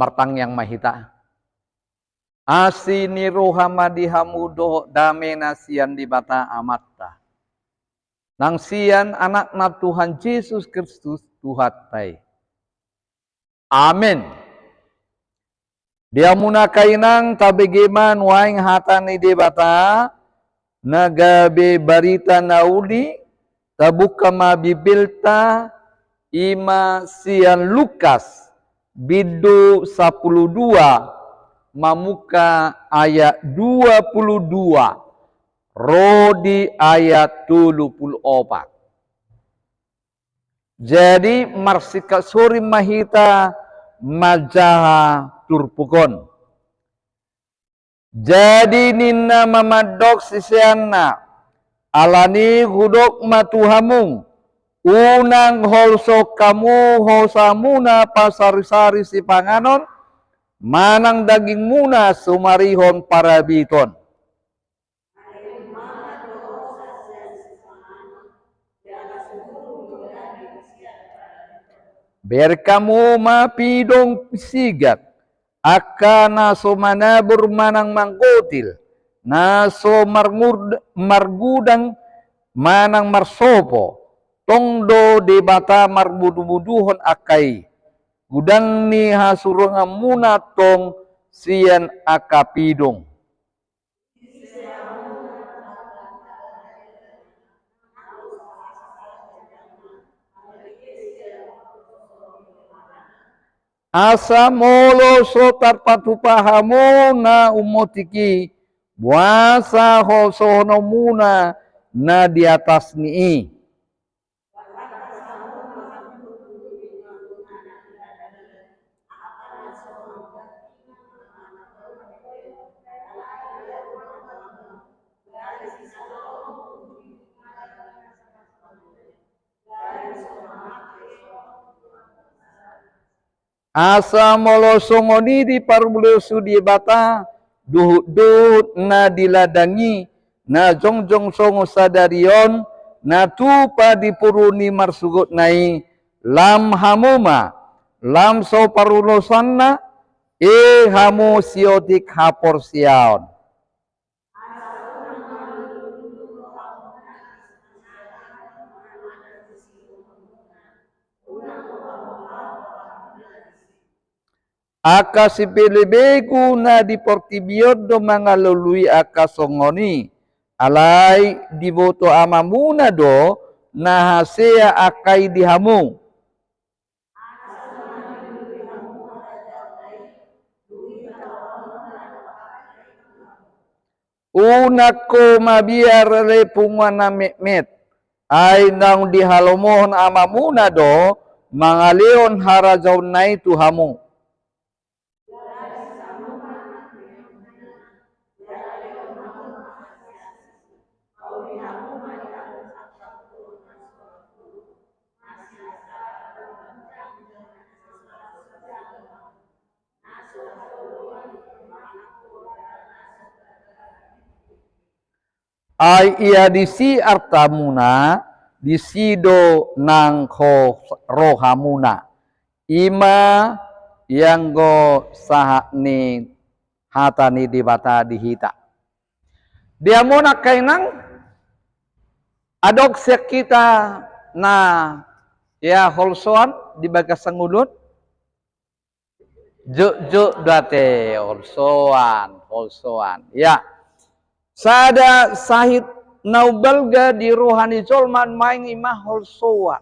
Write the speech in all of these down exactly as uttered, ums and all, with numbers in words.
Martangiang ma hita. Asi ni roha ma di hamu dohot dame na sian Debata Amanta, nang sian Anakna Tuhan Jesus Kristus Tuhanta i. Amen. Di hamuna angka inang, tabege ma nuaeng hata ni Debata, na gabe barita na uli. Tabuka ma Bibelta, i ma sian Lukas, bindu sampulu dua, mamungka ayat dua pulu dua, ro di ayat tolu pulu opat. Jadi, marsingkat soring ma hita manjaha turpuk on. Jadi ninna ma mandok siseanna: Alani hudok ma tu hamu, unang holsohon hamu hosamuna pasarisari sipanganon, manang dagingmuna sumarihon parabiton. Bereng hamu ma pidong sigak, angka na so manabur manang manggotil, na so marngud-, margudang manang marsopo, tong do Debata marmudubuduhon angka i. Gudang ni hasuranganmuna tong sian angka pidong. Asa molo so tarpatupa hamu na umotik i, boasa holsohononmuna na di atas ni i? Asa molo songon i diparulus Debata duhutduhut na di ladang i, na jongjong songon sadari on, na tupa di puru ni marsogotna i, lam hamu ma, lam so parulosonna, e hamu siotik haporseaon. Angka sipelebegu na di portibi on do mangalului angka songon i, alai diboto Amamuna do na hasea angka i di hamu. Unang ho mabiar ale punguan na metmet, ai naung dihalomohon Amamuna do mangalehon harajaonna i tu hamu. Ai ia disi artamuna, disi do nang ho rohamuna. I ma ianggo sahat ni hata ni Debata di hita. Di hamu angka inang, adong sian hita na ia holsoan di bagasan ngolu on? Jotjot do ate, holsoan, holsoan. Ia. Sada sahit na umbalga di roha ni jolma nuaeng i ma holsoan.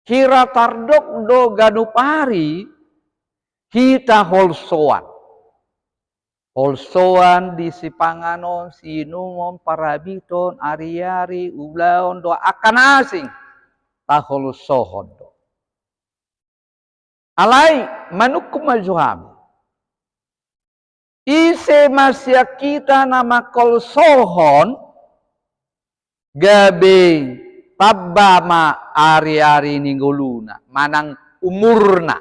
Hira tardok do ganup ari hita holsoan. Holsoan di sipanganon, siinumon, parabiton, ariari, ulaon dohot angka na asing, taholsohon do. Alai manungkun ma jo hami. Ise ma sian hita na mangholsohon gabe tamba ma ariari ni ngoluna manang umurna?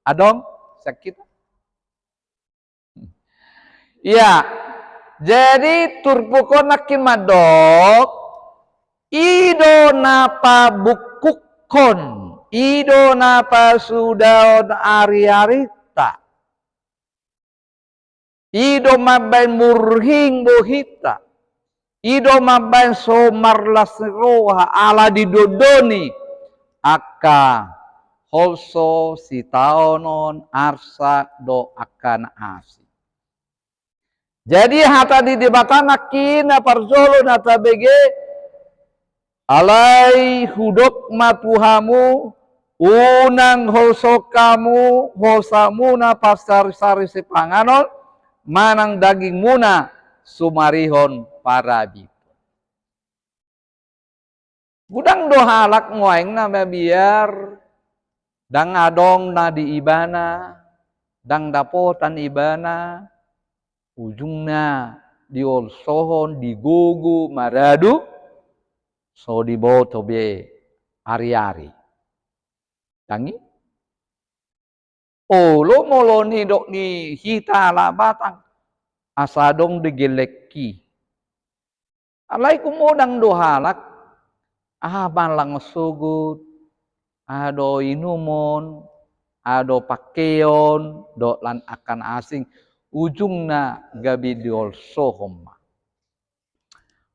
Adong sian hita? Ia, jadi turpuk on nangkin mandok, i do na pabungkuhon I do na pasudaon ariarinta. I do mambaen murhing bohinta. I do mambaen so marlas ni roha ala didondoni angka holso sitaonon, arsak dohot angka na asing. Jadi hata ni Debata nangkin na parjolo na tabege, alai hudok ma tu hamu, unang holsohon hamu hosamuna parsari-sari sipanganon, manang dagingmuna sumarihon parabiton. Godang do halak nuaeng na mabiar, ndang adong na di ibana, ndang dapotan ibana, ujungna diholsohon, digogo, maradu, so diboto be ari-ari. Tangi? Olo molo nidok ni hita halak Batak, asa adong do gellengki. Alai godang do halak, aha mangallang sogot, aha do inumon, aha do pangkeon, dohot lan angka na asing, ujungna gabe diholsohon ma.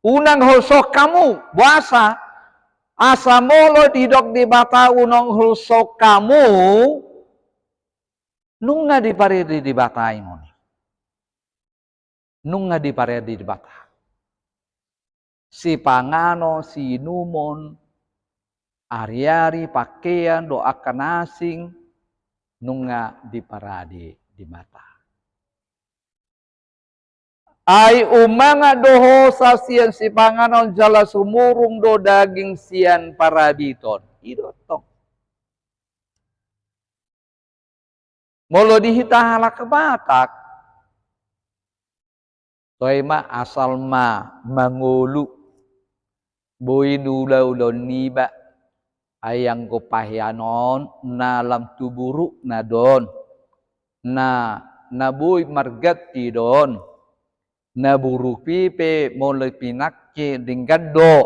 Unang holsohon hamu, boasa, asa molo didok Debata unang holsohon hamu, nunga diparade Debata i moni. Nunga diparade Debata. Sipanganon, siinumon, ari-ari, pangkeon, dohot angka na asing, nunga diparade Debata. Ai ummangan do hosa sian sipanganon jala sumurung do daging sian parabiton. I do tong. Molo di hita halak Batak, toe ma asal ma mangolu, boi do ulaon niba, ai anggo pahean on na lam tu burukna do on, na, na boi marganti do on, na buruk i pe molo pinangke denggan do.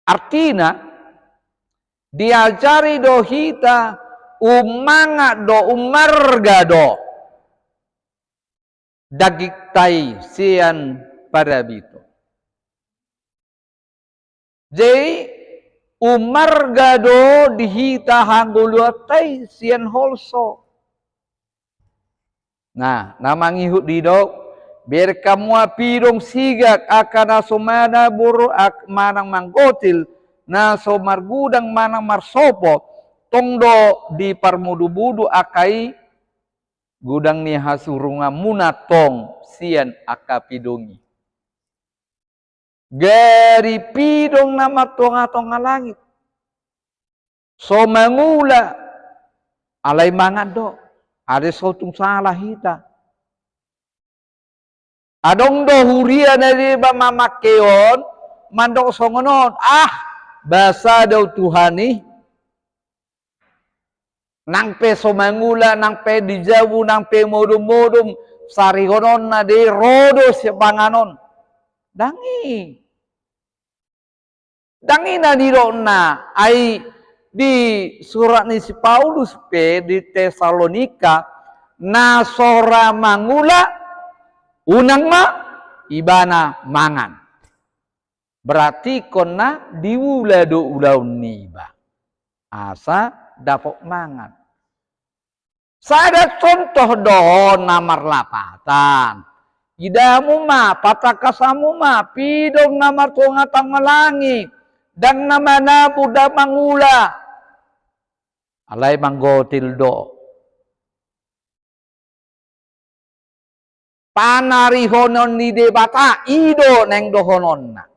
Artina, diajari do hita ummangan do, ummarga do dagingta i sian parabiton. Jadi, ummarga do di hita hangoluanta i sian holso. Nah, na mangihut didok, bereng hamu ma pidong sigak angka na so manabur, ak-, manang manggotil, na so margudang manang marsopo, tong do diparmudu-mudu angka i, godang ni hasurunganmuna tong sian angka pidong i. Gari pidong na martonga-tonga langit. So mangula, alai mangan do, ate so tung sala hita. Adong do huria na deba mamangke on, mandok songon on, ah, basa do Tuhan i. Nang pe so mangula, nang pe di jabu, nang pe modom-modom, sarihononna do i ro do sipanganon. Ndang i. Ndang i na nidokna, ai di surat ni si Paulus pe di Tesalonika, na so ra mangula, unang ma ibana mangan. Berarti ingkon na diula do ulaon niba asa dapot mangan. Sada contoh do na marlapatan. Ida hamu ma, patangkas hamu ma, pidong na martonga-tonga langit, ndang na manabur, ndang mangula. Alai manggotil do. Panarihonon ni Debata, i do naeng dohononna.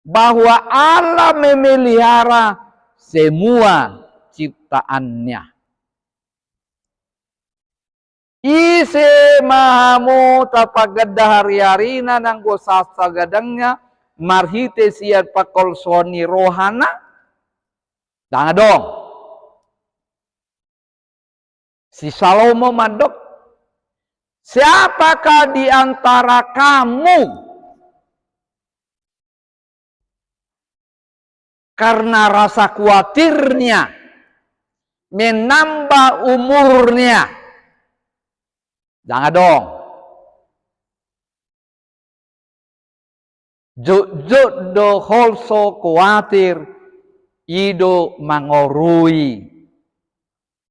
Bahwa Allah memelihara semua ciptaan-Nya. Ise ma hamu tapaganda ari-arina nanggo sahali sagadangna marhite sian pangkolsoan ni rohana? Ndang adong. Si Salomo mandok, siapakah di antara kamu karena rasa kuatirnya menambah umurnya. Ndang adong. Jotjot do holso kuatir, i do mangorui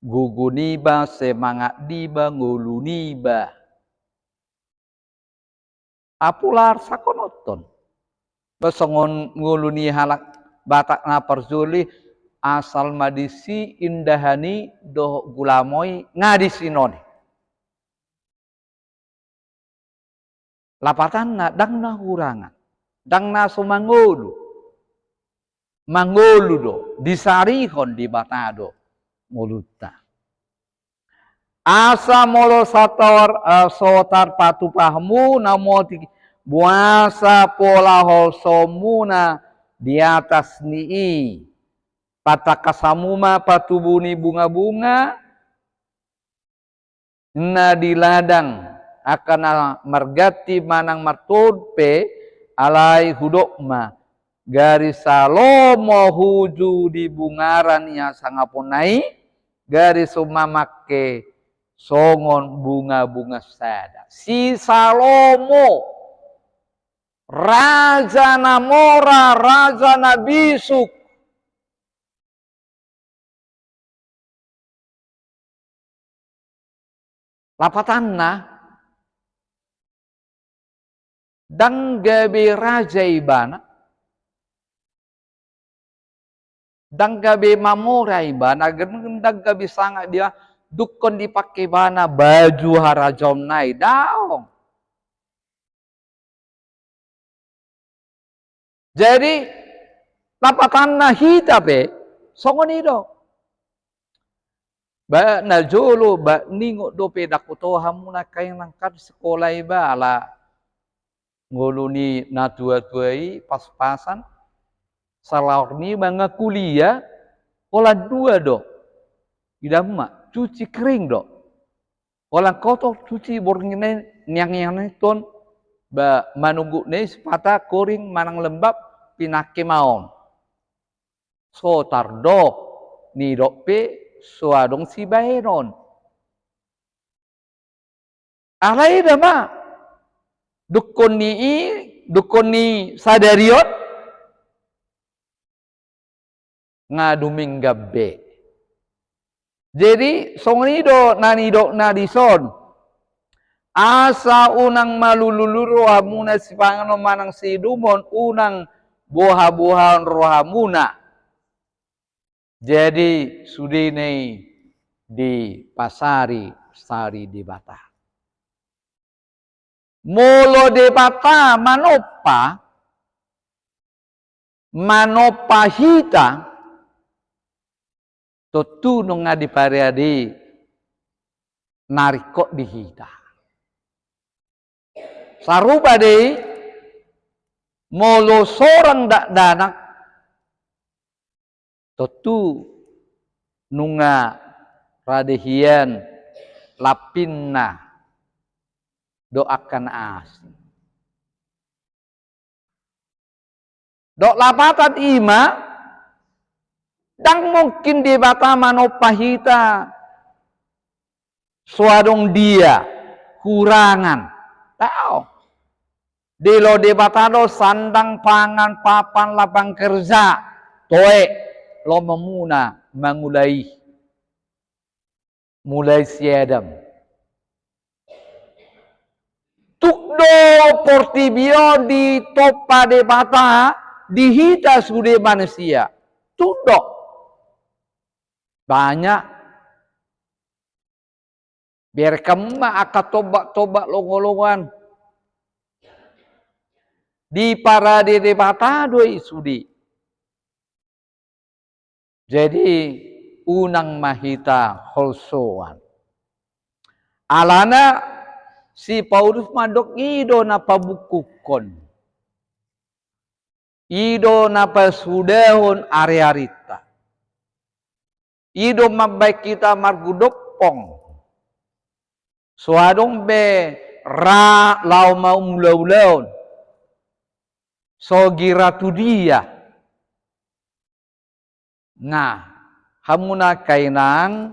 gogo niba, semangat niba, ngolu niba. Apular sakononton. Ba songon ngolu ni halak Batak na parjolo i, asal ma disi indahan i dohot gulamoi nga disi noni. Lapatanna ndang na hurangan, ndang na so mangolu. Mangolu do, disarihon Debata do ngolunta. Asa molo sator, eh, so tarpatupa hamu na motik, boasa pola holsomuna di atas ni i. Patangkas hamu ma patubu ni bunga-bunga na di ladang, angka na marganti manang martohut pe, alai hudok ma, gari salomo huju di bungaran ni hasangaponna i, gari so mamangke songon bunga-bunga sada. Si Salomo, raja na mora, raja na bisuk. Lapatanna, ndang gabe raja ibana, ndang gabe mamora ibana, ndang gabe sangap dia, dungkon dipangke ibana baju harajaonna i, daong. Jadi, lapatanna hita pe songon i do. Ba na jolo, ba ningot dope, ndang hutoha hamuna, kainang kan sikola i ba ala ngolu ni natua-tua i pas-pasan, salaor ni manga kuliah, holan dua do. Idaon ma, cuci kering do. Holan kotor cuci borngin i, niang-niang i ton, ba manunggut ni sipata koring manang lembab, pinangke ma on. So tardok, nidok pe so adong sibahenon. Alai da ma, dungkon ni i, dungkon ni sadari on, nga dumenggan be. Jadi songon i do na nidokna dison. Asa unang malulu-lulu rohamuna sipanganon manang siidumon, unang boha-bohaon rohamuna. Jadi sudena i dipasari-sari Debata. Molo Debata manompa, manompa hita, tontu nunga dipariadi na ringkot di hita. Sarupa do i, molo sorang dakdanak, tontu nunga rade hian lampinna dohot angka na asing. Dohot lapatan i ma, ndang mungkin Debata manompa hita so adong dia, hurangan. Daong. Dilo Debata do sandang, pangan, papan, lapangan kerja, toe, lomo muna mangula i. Mulai si Adam. Tuk do portibi on ditompa Debata di hita sude manusia. Tuk do. Banyak. Bereng ma angka tombak-tombak, longo-longoan. Diparade Debata do i sude. Jadi unang ma hita holsoan. Alana si Paulus mandok, i do na pabungkuhon. I do na pasudahon ari-arinta. I do mambahen hita margudompong. So adong be ra laho mangula-ulaon. So gira tu dia. Nah, hamuna angka inang,